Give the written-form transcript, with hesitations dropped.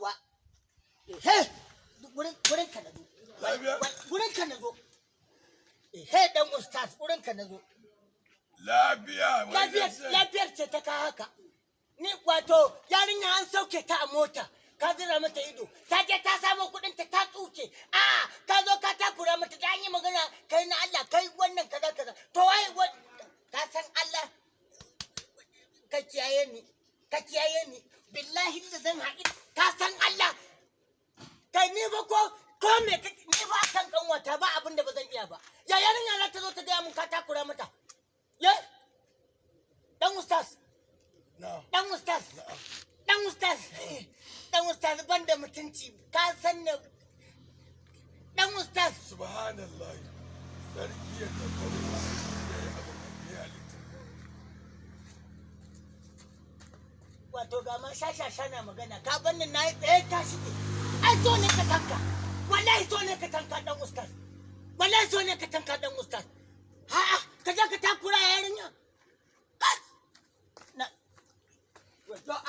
Yawwa. He, gurin ka na zo. Lafiya? Gurin ka na zo. He, dan ustaz, gurin ka na zo. Lafiya. Wai Lafiyar zan ce. Lafiyar ce ta ka haka. Ni wato yarinya an sauke ta a mota. Ka zira mata ido. Ta je ta samo kuɗin ta, ta tsuke. A ka zo ka takura mata da an yi magana, kai na Allah, kai wannan kaza kaza. To wai ka san Allah, ka kiyaye ni. Ka kiyaye ni. Billahi da zan haɗi. Ka san Allah. Kai, ni ba ko me ni ba kan kanwata ba abin da ba zan iya ba. Ya yarinya za ta zo ta gaya mun ka takura mata? Ye? Dan ustaz. Na. Dan ustaz. Dan ustaz. Dan ustaz, ban da mutunci. Ka san ne. Dan ustaz. Subhanallah. Sarki ya tabbata da ya yi abin da ya halitta. Wato ga ma shashasha na magana. Ka banni na yi tsaye ta shige. Ai so ne ka tanka. Wallahi so ne ka tanka, dan ustaz. Wallahi so ne ka tanka, dan ustaz. Ha'a, ka je ka takura yarinya.